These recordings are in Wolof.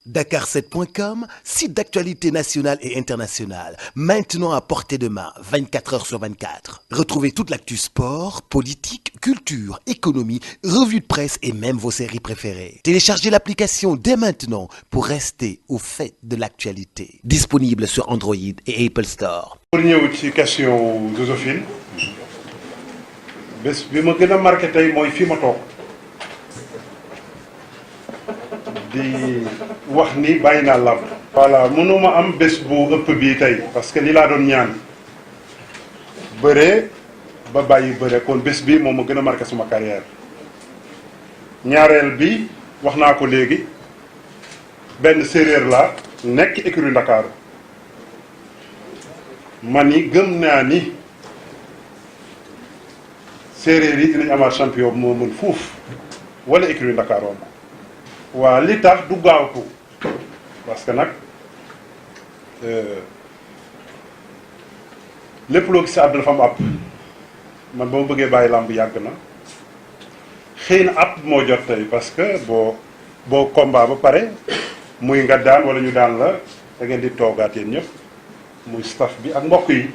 Dakar7.com, site d'actualité nationale et internationale, maintenant à portée de main, 24 heures sur 24. Retrouvez toute l'actu sport, politique, culture, économie, revues de presse et même vos séries préférées. Téléchargez l'application dès maintenant pour rester au fait de l'actualité. Disponible sur Android et Apple Store. pour ñëw ci question Joséphine bés bi ma gën a marqué tey mooy fii ma toog di wax ni bàyyi naa làmb. voilà mënuma am bés bu ëpp bii tey parce que li laa doon ñaan bëree ba bàyyi bëree kon bés bii moom ma gën a marqué suma carrière ñaareel bi wax naa ko léegi benn séeréer laa nekk écurie Ndakaaru man ni gëm naa ni séeréer yi dinañ amaat champion moo mën fuuf wala écurie Ndakaaru am waa li tax du gaawtu parce que nag lépp loo gis sa àdduna dafa am àpp man ba ma bëggee bàyyi làmb yàgg na xëy na àpp moo jot tey parce que boo combat ba pare muy nga daan wala ñu daan la da ngeen di toogaat yéen ñëpp muy staff bi ak mbokk yi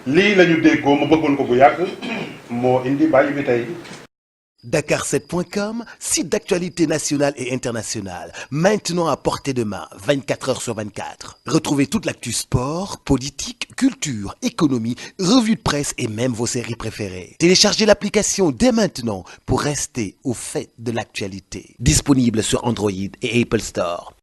lii la ñu déggoo ma bëggoon ko bu yàgg moo indi bàyyi bi tey. Dakar7.com, site d'actualité nationale et internationale, maintenant à portée de main, 24 heures sur 24. Retrouvez toute l'actu sport, politique, culture, économie, revues de presse et même vos séries préférées. Téléchargez l'application dès maintenant pour rester au fait de l'actualité. Disponible sur Android et Apple Store.